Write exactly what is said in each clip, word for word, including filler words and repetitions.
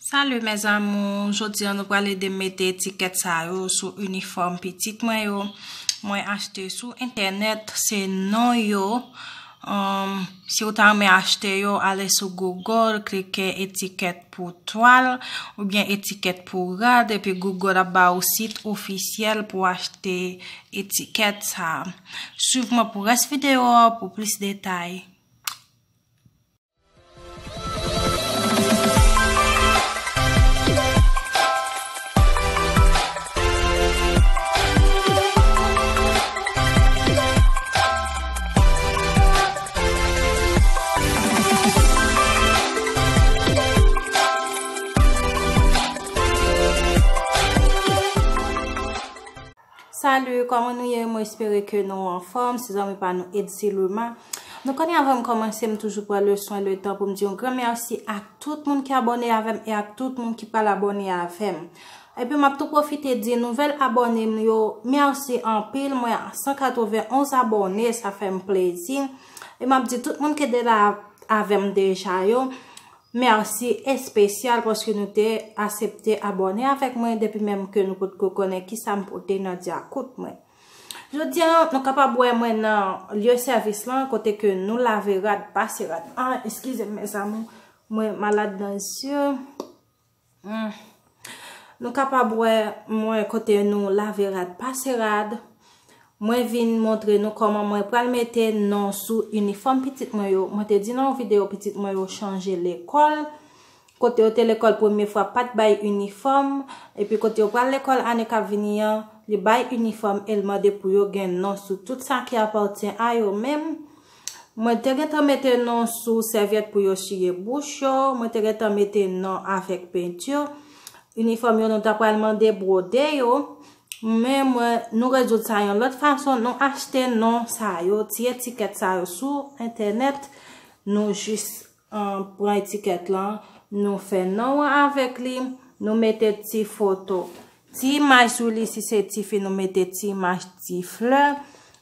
Salut mes amours, jodi a nou pral ede m mete etikèt sa yo sou inifòm pitit mwen yo. Mwen achte sou entènèt, se non yo. Um, si w ta renmen achte yo, ale sou Google, klike etikèt pou twal oubyen etikèt pou rad, epi Google ap ba ou sit ofisyèl pou achte etikèt sa. Swiv mwen pou rès videyo a pou plis detay. Salut, kòman nou ye? Mwen espere ke nou anfòm. Se zanmi pa nou Edsiluma. Nou konnen avan m kòmanse, m toujou pran le swen, le tan pou m di yon gran mèsi a tout moun ki abòne avè m e a tout moun ki pral abòne avè m. Epi m ap tou pwofite di nouvèl abòne m yo mèsi anpil. Mwen a san katrevenn onz abòne, sa fè m plezi. E m ap di tout moun ki te la avè m deja yo, mèsi espesyal paske nou te asepte abòne avèk mwen depi menm ke nou potko konnen kisa m pote nan dyakout mwen. Jodi a, nou kapab wè mwen nan lye sèvis lan, kote ke nou lave rad, pase rad. Ah, eskize m, mes amours, mwen malad nan zye. Hmm. Nou kapab wè mwen kote nou lave rad, pase rad. Mwen vin montre nou kòman mwen pral mete non sou inifòm pitit mwen yo. Mwen te di nan yon videyo pitit mwen yo chanje lekòl. Kote yo te lekòl premye fwa pa t bay inifòm. Epi kote yo pral lekòl ane k ap vini an, li bay inifòm e l mande pou yo gen non sou tout sa ki apatyen a yo menm. Mwen te gentan mete non sou sèvyèt pou yo siye bouch yo. Mwen te gentan mete non avèk penti. Inifòm yo nou ta pral mande bwode yo. Men mwen, nou rezoud sa yon lòt fason. Nou achte non sa yo, ti etikèt sa yo sou entènèt. Nou jis, ah, pran etikèt lan. Nou fè non an avèk li. Nou mete ti foto, ti imaj sou li. Si se tifi, nou mete ti imaj, ti flè.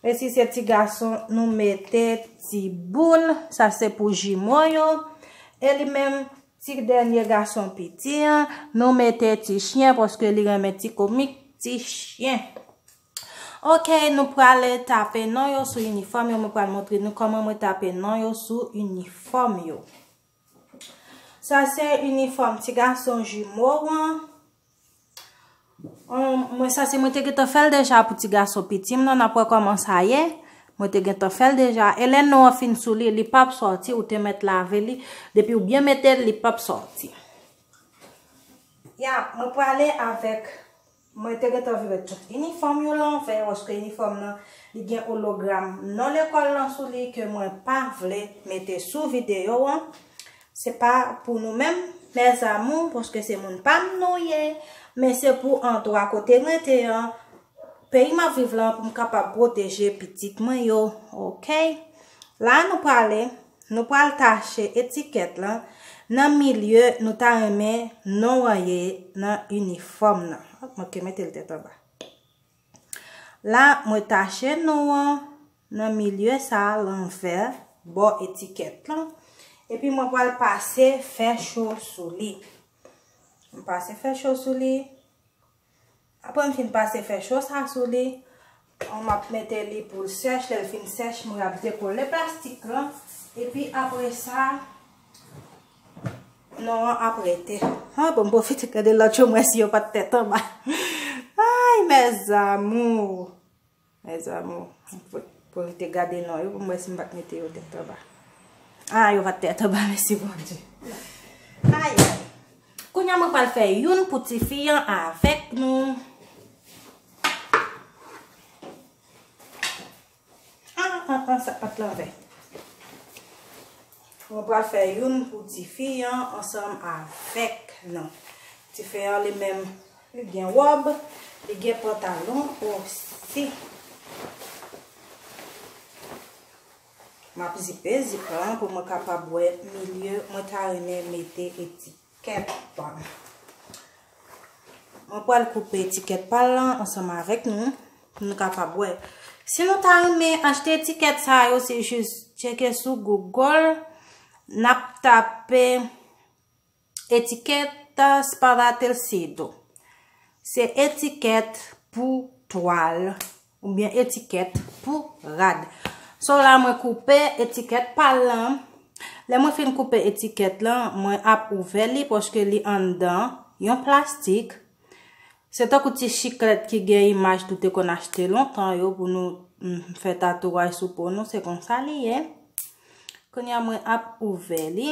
E si se ti gason, nou mete ti boul. Sa se pou jimo yo. E li menm, ti dènye gason piti an, nou mete ti chen paske li renmen ti komik, ti chen. Ok, nou prale tape non yo sou inifòm yo. Mwen pral montre nou kòman mwen tape non yo sou inifòm yo. Sa se inifòm ti gason jimo an. Hum, mwen sa se mwen te gentan fè l deja pou ti gason piti m nan, n ap wè kòman sa ye. Mwen te gentan fè l deja. E lè non an fin sou li, li p ap sòti, ou te mèt lave li. Depi ou byen mete l, li p ap sòti. Ya, mwen prale avèk, mwen te gentan vire tout inifòm yo lanvè, paske inifòm nan, li gen ologram non lekòl lan sou li ke mwen pa vle mete sou videyo an. Se pa pou nou menm, mes amours, paske se moun pa m nou ye, men se pou andwa kote m rete an, peyi m ap viv lan, pou m kapab pwoteje pitit mwen yo, ok? La nou prale, nou pral tache etikèt lan nan milye nou ta renmen non an ye nan inifòm nan. Mwen ke mete l tèt anba. La, mwen tache non an nan milye sa a, lanvè bò etikèt lan. Epi mwen pral pase fè cho sou li. Mwen pase fè cho sou li. Apre m fin pase fè cho sa sou li, m ap mete li pou l sèch. Lè l fin sèch, mwen ap dekole plastik lan. Epi apre sa, non an ap rete. Ha, bon, m pwofite gade lòt yo, m wè si yo pa t tèt anba. Ay, mes amours. Mes amours, m pwofite gade non yo pou m wè si m pa t mete yo tèt anba. Ah, yo pa t tèt anba, mèsi Bondye. Ay, ay. Kounye a mwen pral fè youn pou tifi an avèk nou. Ah, ah, ah, sa pa t lanvè. Mwen pral fè youn pou tifi an ansanm avèk nou. Tifi an li menm, li gen wòb, li gen pantalon osi. M ap zipe zip lan pou mwen kapab wè milye mwen ta renmen mete etikèt pa m. Mwen pral koupe etikèt pa l lan ansanm avèk nou, pou nou kapab wè. Si nou ta renmen achte etikèt sa yo, se jis tcheke sou Google, n ap tape etikèt Sparatelcito. Se etikèt pou twal oubyen etikèt pou rad. So la mwen koupe etikèt pa l lan. Lè mwen fin koupe etikèt lan, mwen ap ouvè li paske li anndan yon plastik. Se tankou ti chiklèt ki gen imaj nou te konn achte lontan yo pou nou, mm, fè tatouaj sou po nou, se konsa li ye. Kounye a mwen ap ouvè li.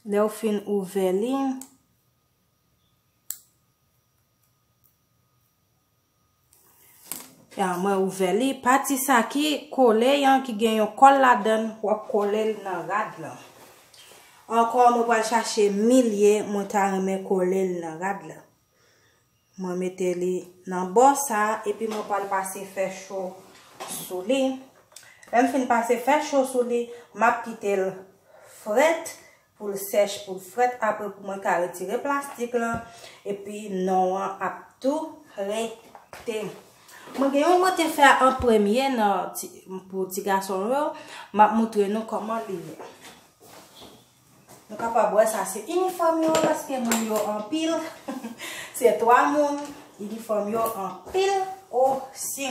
Lè w fin ouvè li, ya, mwen ouvè li. Pati sa ki kole an, ki gen yon kòl ladan l, w ap kole l nan rad lan. Ankò, mwen pral chache milye mwen ta renmen kole l nan rad lan. Mwen mete li nan bò sa, epi mwen pral pase fè cho sou li. Lè m fin pase fè cho sou li, m ap kite l frèt, pou l sèch, pou l frèt, apre pou mwen ka retire plastik lan, epi non an ap tou rete. Mwen gen yon mwen te fè an premye nan ti, pou ti gason yo, m ap moutre nou kòman li ye. Nou kapab wè sa se inifòm yo, paske moun yo anpil. Se twa moun, inifòm yo anpil osi.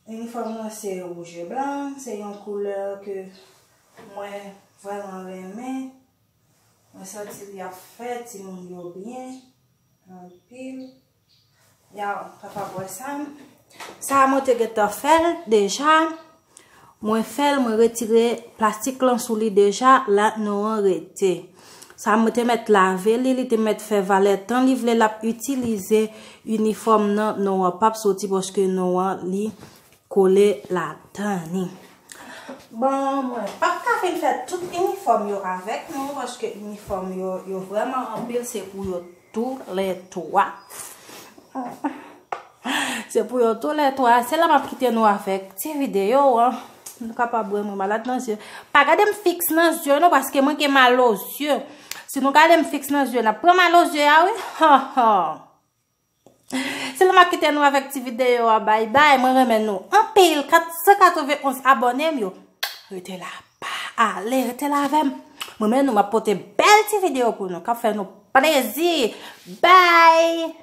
Inifòm nan se wouj e blan, se yon koulè ke mwen vrèman renmen. Mwen santi li ap fè timoun yo byen anpil. Ya, papa bwè sa. Sa a mwen te gentan fè l deja. Mwen fè l, mwen retire plastik lan sou li deja, la non an rete. Sa a mwen te mèt lave li, li te mèt fè valè tan li vle l ap itilize inifòm nan, non an p ap soti paske non an li kole ladan li. Bon, mwen p ap ka fin fè tout inifòm yo avèk nou, paske inifòm yo, yo vrèman anpil, se pou yo toulètwa. Se pou yo toulètwa. Se la m ap kite nou avèk ti videyo an. Nou kapab wè mwen malad nan zye. Pa gade m fiks nan zye non, paske mwen gen mal o zye. Si nou gade m fiks nan zye, n ap pran mal o zye a, wi. Ha, ha. Se la m ap kite nou avèk ti videyo a. Bay bay. Mwen renmen nou anpil. Kat san katrevenn onz abòne m yo. Rete la. Pa ale. Rete la avè m. Mwen menm nou m ap pote bèl ti videyo pou nou k ap fè nou plezi. Bay.